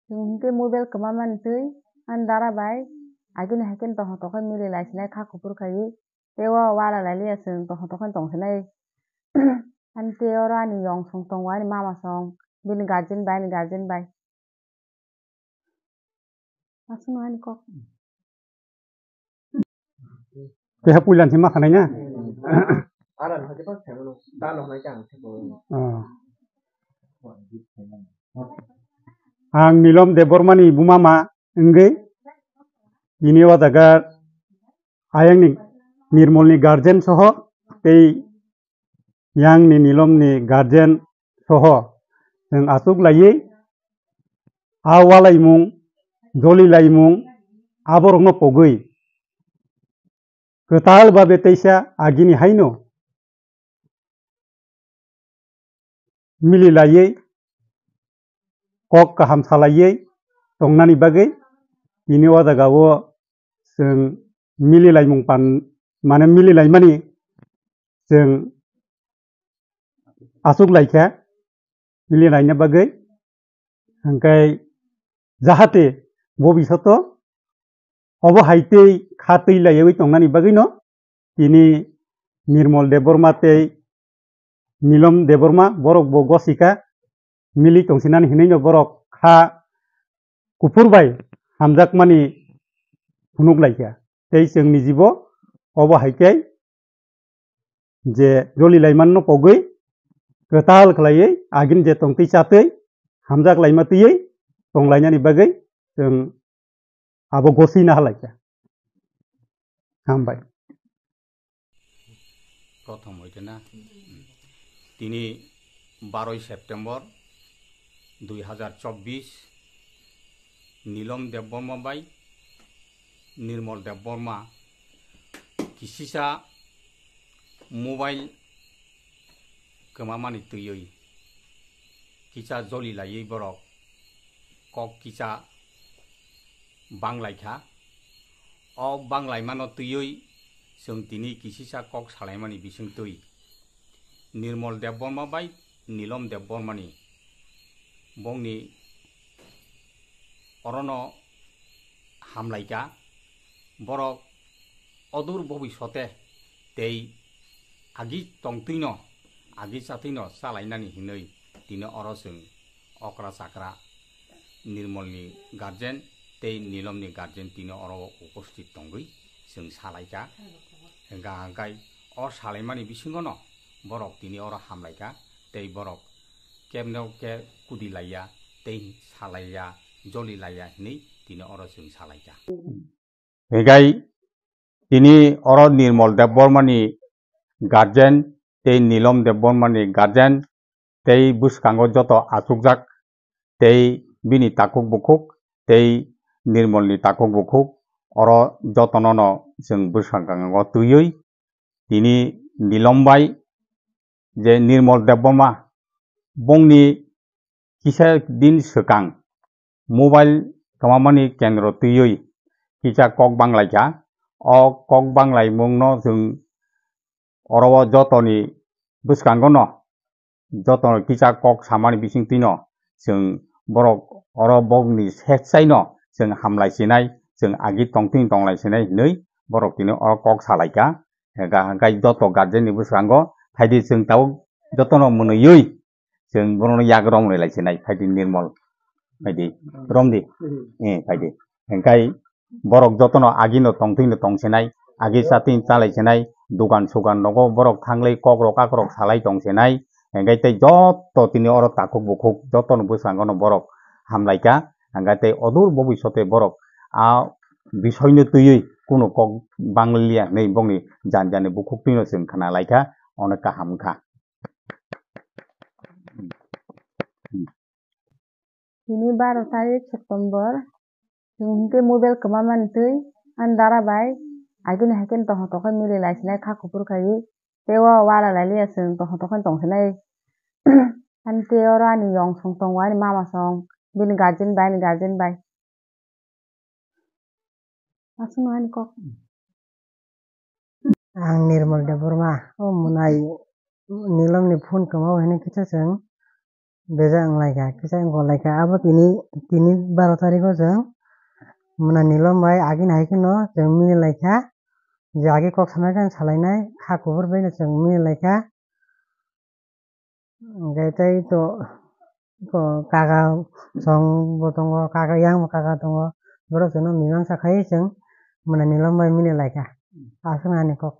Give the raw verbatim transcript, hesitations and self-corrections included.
Chwng hinkhe mobile kwmamani twi ani dara bai agini hai khe tongthok tongkhe mili lai sinai kha kuphur khaiwi tei o wala lai liya chwng tongthok tongkhe tong sinai. Ani tei oro ani yong song tongo ani mama song bini guardian bai ani guardian bai. Aswkno ani kok. Keha puilan se ma khanai na? Ah. Ang Nilom Debbarmani buma ma wngwi tini o jaga ayangni Nirmolni guardian soho tei yangni Nilomni guardian soho chwng achuk laiwi a walaimung, joli laimung aborokno pogwi kwtal babe teisa agini haino mili laiwi kok kaham salaiwi tongnani bagwi tini o jaga o chwng mili laimung pan mane mili laimani chwng achuk laikha mili laina bagwi. Hingkhe jahate bobisoto obo hai tei kha twi laiwi tongnani bagwino tini Nirmol Debbarma tei Nilom Debbarma borok bo gosika mili tongsinani hinwi no borok kha kuphur bai hamjakmani phunuk laikha. Tei chwng nijibo obo hai khe je joli laimanno pogwi kwtal khlaiwi agini je tongtwi chatwi hamjak laima twiwi tonglainani bagwi chwng abo gosina halaikha. Hambai. Prothom hoite na? Tini baroi September dui hazar chobbish, Nilom Debbarma bai Nirmol Debbarma kisisa mobile kwmamani twiwi kisa joli laiwi borok kok kisa banglaikha. O banglaimano twiwi chwng tini kisisa kok salaimani bisingtwi Nirmol Debbarma bai Nilom Debbarmani bongni orono hamlaikha. Borok odur bobishote tei agi tongtwino, agi chatwino chalainani hinwi tini oro chwng okra chakra Nirmolni guardian tei Nilomni guardian tini oro uposthit tongwi chwng salaikha. Hwnkha hwnkhe o salaimani bisingono borok tini oro hamlaikha tei borok kebno khe kudi laiya tei salaiya, joli laiya hinwi tini oro chwng salaikha. Higai tini oro Nirmol Debbarmani guardian tei Nilom Debbarmani guardian tei bwskango joto achukjak tei bini takhuk bukhuk tei Nirmolni takhuk bukhuk oro jotono no chwng bwskango twiwi tini Nilom bai je Nirmol Debbarma bongni kisa din swkang mobile kwmamani kendro twiwi kisa kok banglaikha. O kok banglaimungno chwng oro o jotoni bwskangono jotono kisa kok samani bisingtwino chwng borok oro bokni seschaino chwng hamlai sinai, chwng agi tongtwini tonglai sinai hinwi borok tini oro kok salaikha. Hwnkha hwnkhe joto guardian ni bwskango phaidi chwng tabuk jotono mwnwiwi chwng bono yak romwi lai sinai phaidi Nirmol phaidi romdi. Eh, phaidi. Hwnkhe borok jotono agino tongtwino tongsinai, agi chatwino chalai sinai, dugan sugan nogo borok thanglai kokrok akrok salai tongsinai, hwnkhe tei joto tini oro takhuk bukhuk jotono bwskangono borok hamlaikha, hwnkhe tei odur bobishote borok a bisoino twiwi kunu kok bangliya hinwi bongni jani jani bukhuktwino chwng khna laikha, ono kaham wngkha. Tini baro tarik September, chwng hinkhe mobile kwmamani twi ani dara bai agini hai khe tongthok tongkhe mili lai sinai kha kuphur khaiwi tei o wala lai liya chwng tongthok tongkhe tong sinai. Ani tei oro ani yong song tongo ani mama song bini guardian bai ani guardian bai. Aswkno ani kok. Ang Nirmal Debbarma, o mwnai Nilomni phone kwmao hwnwi kisa chwng Beja wng lai kha, kisa wng lai kha. Abo tini, tini baro tarikh o chwng mwnani lom bai agini hai kheno chwng mili lai kha. Je agi kok sanai khe salainai kha kubur bai no chwng mili lai kha. Hwnkhe tei to, to kaka song bo tongo, kaka yang bo kaka tongo. Borok chwngno mimangsa khai chwng mwnani lom bai mili lai kha. Aswk ani kok.